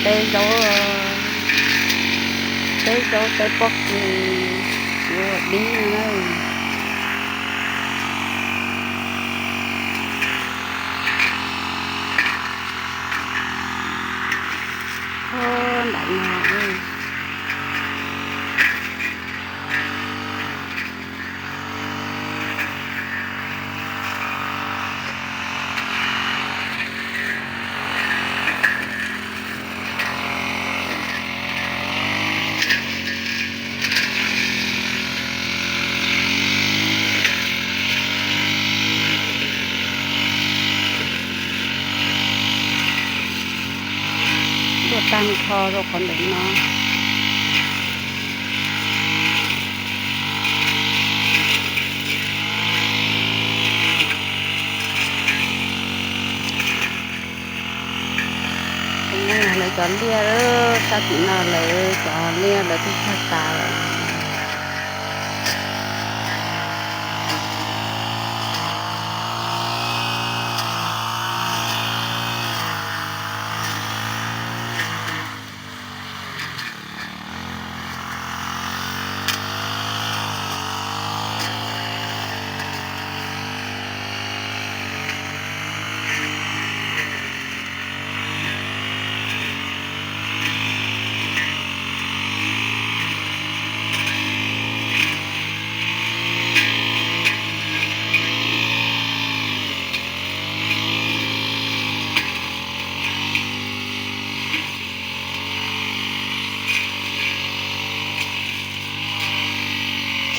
teb zaub, teb zaub teb pob kws, ua dib no na. Nram no. Luaj tag nrho rau qhov ntawm no. Lawv cov liaj, sab tim no lawv cov liaj lawv twb tag tas lawm.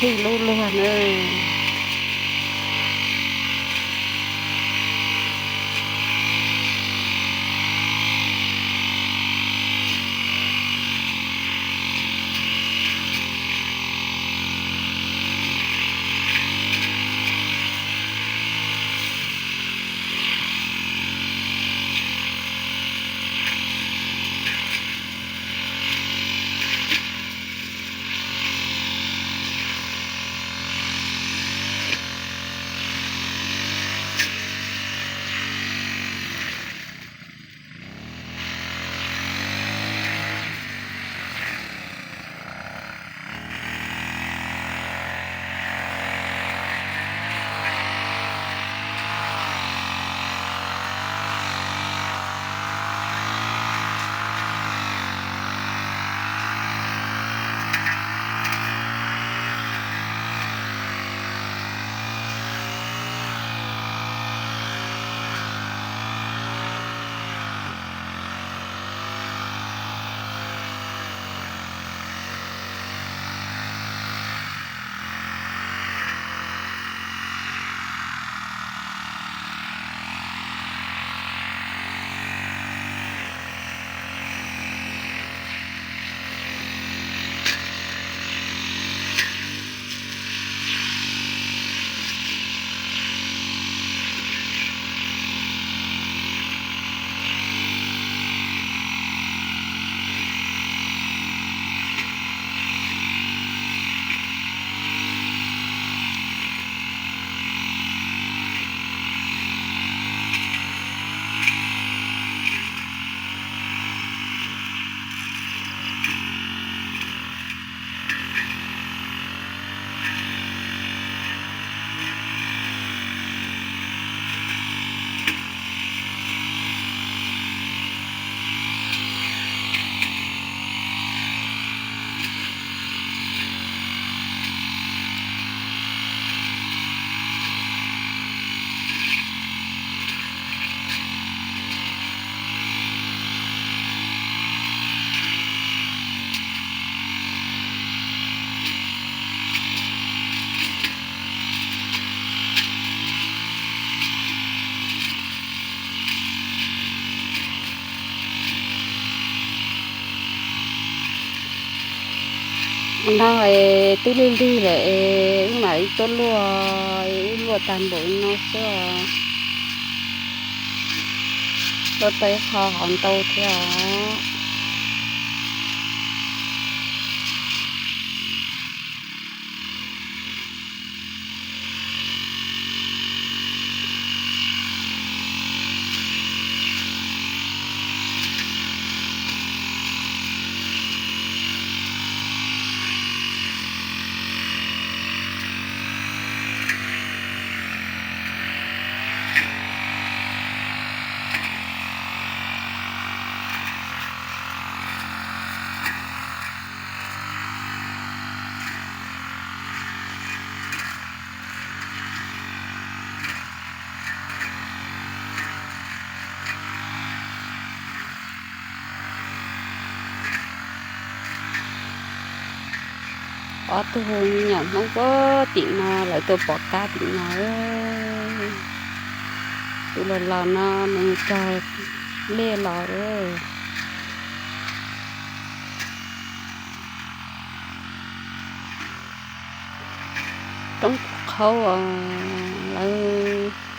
Khij lub luag na. No es twb lig lig lawm es wb mam li tuaj luaj, wb luaj tag npaum no xwb os. Luaj tau ib qho hauv ntau thiab os. Ob tug me nyuam Hmoob puag tim no lawv tuaj pom qab tim no. Tus laus laus no nws cog liaj los. Roob qhaub os, lawv